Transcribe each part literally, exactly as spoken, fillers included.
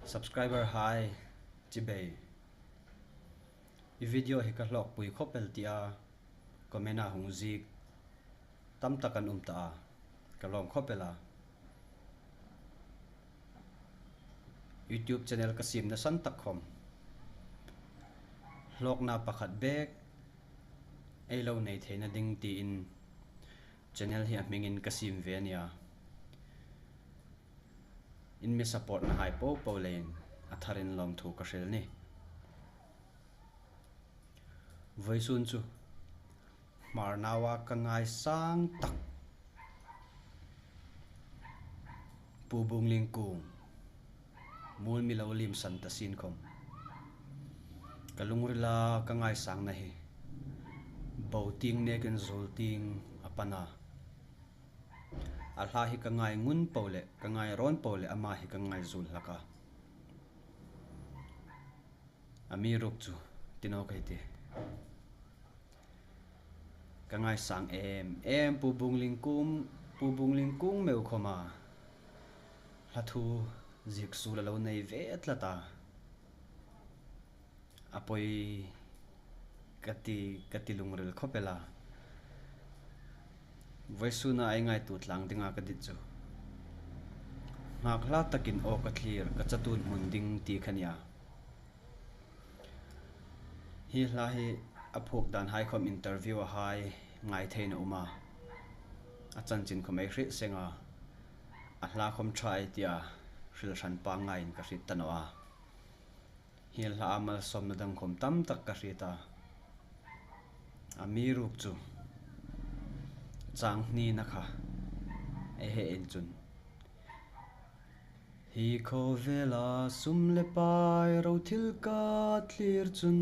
Subscriber hai, chibai. I video hi ka hlawkpui khawp el tia comment-a hung ziek tam tak an um ta a, ka lawm khawp el a. YouTube channel ka siemna san tak khawm, hlawkna pakhat bek ei lo nei theina ding tiin channel hi a hmingin ka siem ve a nia. In mi support-na hai popo leiin a tharin lawmthu ka hril a nih. Vawisun chu Hmar naua ka ngaisang tak Pu Bunglingkung, mual mi lo liem san ta sien khawm, ka lungrila ka ngaisangna hi bo tieng nekin zuol tieng a pan a. A hla hi ka ngai ngun po le, ka ngai rawn po le, ama hi ka ngai zuol hlak a. Amiruokchu, ti naw ka ti. Ka ngaisang em em Pu Bunglingkung, Pu Bunglingkung meu khawma hla thu ziek suol a lo nei ve tlat a. A poi ka ti, ka ti lungril khawp el a. Vawisuna ei ngaituo tlang dinga ka dit chu, nghak hla takin aw ka thlir, ka chatuon hmun ding ti kha nia. Hi hla hi a phuok dan hai khawm interview-a hai ngai theiin a um a. A chanchin khawm ei hriet seng a. A hla khawm ṭha ei tia hril hran pangngaiin ka hriet ta naw a. Hi hla a malsawmna dang khawm tam tak ka hriet a. Amiruokchu, chang hnina kha ei hei en chun, hi khawvela sum le pai ro thil ka thlir chun,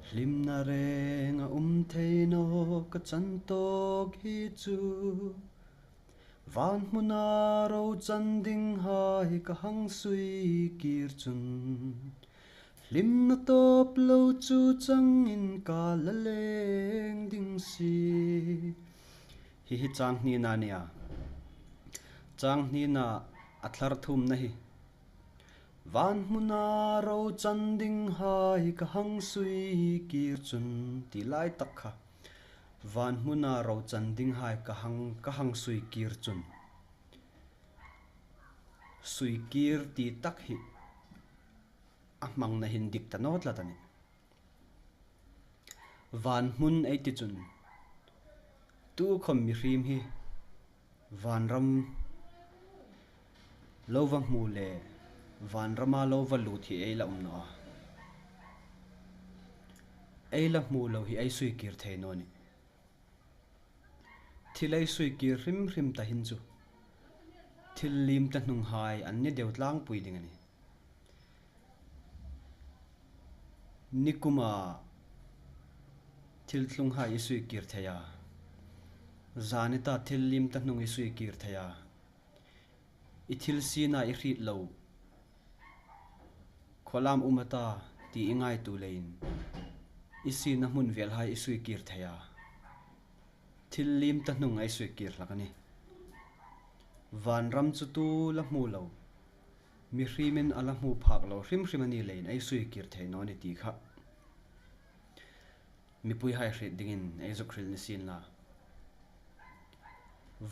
hlimna reng a um thei naw ka chan tawk hi chu. Van hmuna ro chan ding hai ka hang sui kir chun, hlimna tawp lo chu changin ka la leng ding si. Hi hi chang hnina nia. Chang hnina a thlar thumna hi, van hmuna ro chan ding hai ka hang sui kir chun, ti lai tak kha, van hmuna ro chan ding hai ka hang, ka hang sui kir chun. Sui kir ti tak hi a hmangna hin dik ta naw tlat a nih. Van hmun ei ti chun, tu khawm mihriem hi vanram lo va hmu le vanrama lo va lut hi ei la um naw a. Ei la hmu lo hi ei sui kir thei naw nih. Thil ei sui kir hrim hrim ta hin chu, thil liem ta hnung hai an ni deu tlangpui ding a nih. Nikuma thil tlung hai i sui kir thei a, zani ta thil liem ta hnung i sui kir thei a, i thil siena i hriet lo, khawlam um a ta ti i ngaituo leiin i siena hmun vel hai i sui kir thei a. Thil liem ta hnung ei sui kir hlak a nih. Vanram chu tu la hmu lo, mihriemin a la hmu phak lo hrim hrim a ni leiin ei sui kir thei naw ni ti kha mipui hai hriet dingin ei zuk hril ni sien la.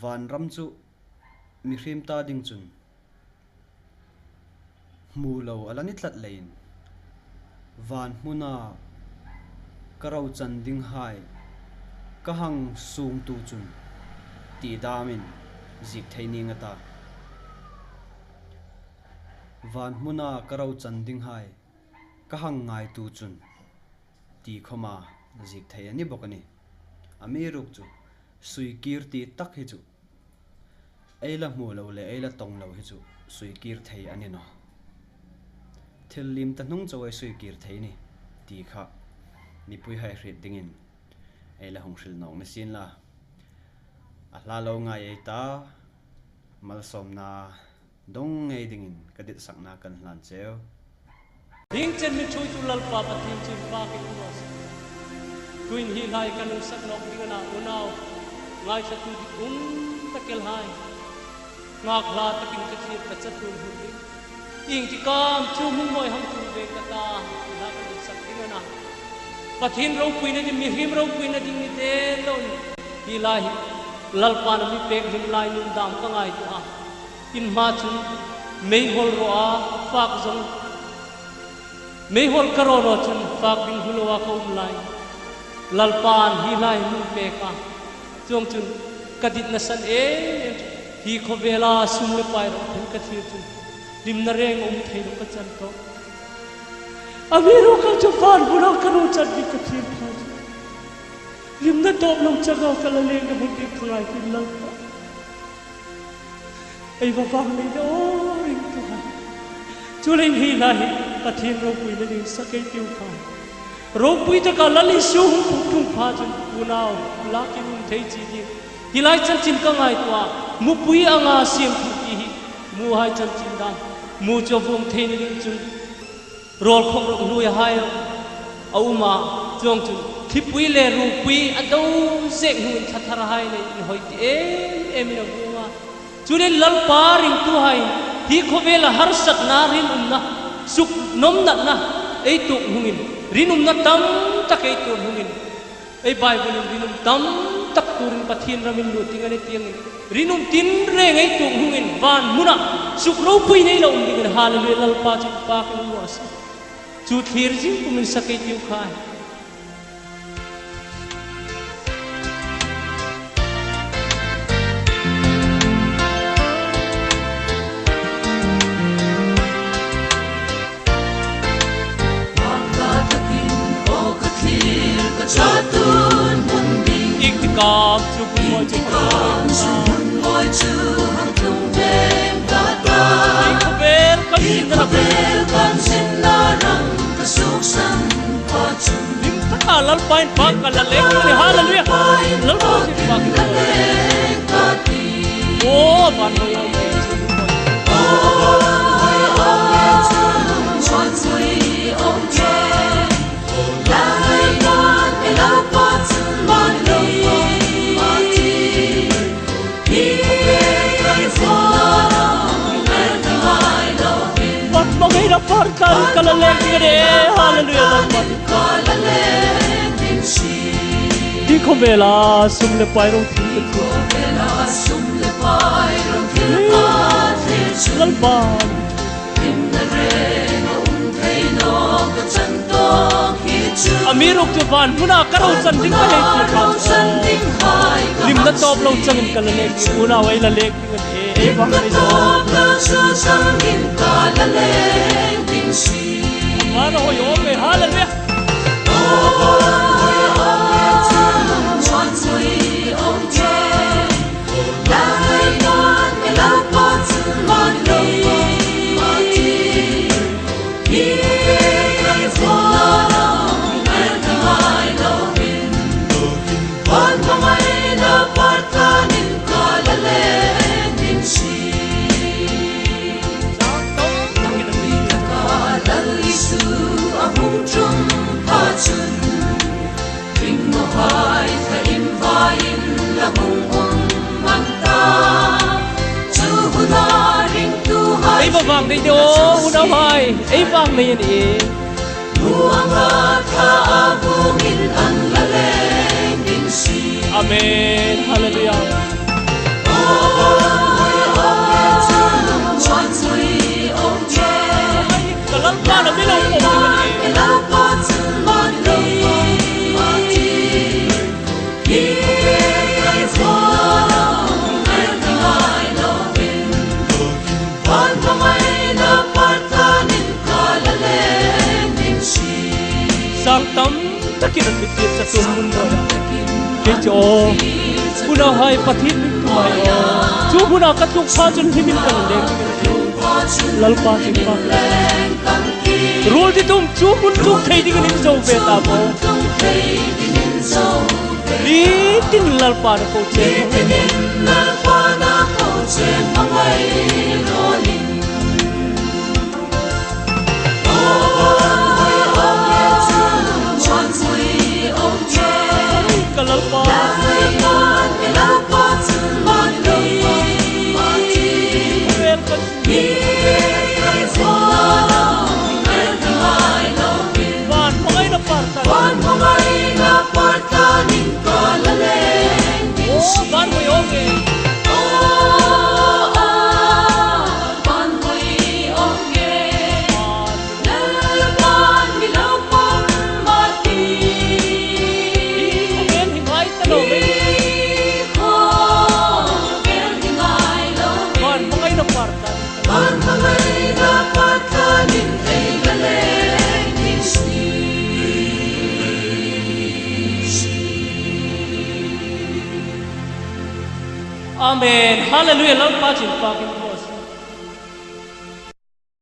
Vanram chu mihriem ta ding chun hmu lo a la ni tlat leiin, van hmuna ka ro chan ding hai ka hang sung tu chun, ti damin ziek thei ning a ta. Van hmuna ka ro chan ding hai ka hang ngai tu chun, ti khawma ziek thei a ni bawk a nih. Amiruokchu, sui kir ti tak hi chu, ei la hmu lo le ei la tawng lo hi chu sui kir thei a ni naw. Thil liem ta hnung chau ei sui kir thei a nih ti kha mipui hai hriet dingin ei la hung hril nawk ni sien la. A hla lo ngai ei ta, malsawmna dong ngei dingin ka ditsakna kan hlan cheu. Hieng chen mi ṭhuoitu Lalpa Pathien chu inpâkin um raw se. Tuhin hi hla hi ka lungsak nawk ding a na, unau ngaithlatu ditum tak el hai, nghak hla takin ka thlir, ka chatuon hmun ding, Iengtik am chu hmun mawi hang tlung ve ka ta, ti hla ka sak ding a na. Pathien ropuina ding, mihriem ropuina ding ni te lo ni. Hi lai hi Lalpan a mi pek hlim lai nun dam ka ngaituo a. In hma chun meihawl raw a, fak zawng. Meihawl ka raw naw chun fak ding hmu loa ka um lai. Lalpan hi lai nun pek a. Chuongchun ka ditna san em em chu hi khawvela sum le pai raw thil ka thlir chun hlimna reng um thei lo ka chan tawh. Amiruokchu van hmuna ka ro chan ding ka thlir pha chu hlimna tawp lo changa ka la leng ka hmun ding ka ngaituo Lalpa. Ei va vang nei de aw ringtuhai. Chuleiin hi lai hi Pathien ropuina ding sak ei tiu kha. Ropui taka Lal Isu hung puk tlung pha chun unau lakin um thei chi ding. Hi lai chanchin ka ngaituo a, mupui anga siem thu ti hi muhai chanchin dam. Mu chu a vuong theina ding chun rawl khawk rawk hnuoihai a um a, chuongchun thlipui le ruopui a do zek hnuin thla tharhai nei inhawi ti em emin a vuong a. Chuleiin Lalpa ringtuhai, hi khawvela harsatna, rinumna, suknawmnatna ei tuok hnungin, rinumna tam tak ei tuok hnungin, ei Bible-in rinum tam tak tuorin Pathien ramin lut ding a ni ti angin, rinum tinreng ei tuok hnungin van hmuna suk ropui nei lo um dingin, hallelujah, Lalpa chu inpakin um raw se. Chu thlir zing pumin sak ei tiu khai. Iengtik am chu hmun mawi chu hang tlung ve ka ta. Hi khawvel ka hrinna ram ka suoksan pha chun, hlim taka Lalpa inpak ka la leng ni, hallelujah. Lalpa inpak ka la leng. Aw, van hoi. Vat mo ngei na par kan ka la leng ding a ni, hallelujah, Lalpa. Hi khawvela sum le pai ro thil ka thlir. Lalpa. Amiruokchu van hmuna ka ro chan ding ka hei tir kha. Hlimna tawp lo changin ka la leng, unau ei la leng ding a ni, ei vang nei. Van hoi awm e, hallelujah. Lal Isu a hung tlung pha chun, ringnuhai thain vaiin la hung um man ta. Chu huna ringtuhai ei va vang nei de aw, unauhai, ei vang nei a nih. Mu anga tha a vuongin an la leng ding si. Amen. Hallelujah. Ka Lalpa na mi lo ko. Sang tam takin an mi tir sa tun mun ro. Kei chu aw, unauhai, Pathien min tumhai aw, chu hmuna ka tlung pha chun hlimin ka la leng. Lalpa chu inpak. Ruol ditum chu hmun tlung thei dingin inzo ve ta maw. Nitin Lalpa na ko che. Ka Lalpa. Amen. Hallelujah. Lalpa chu inpâkin.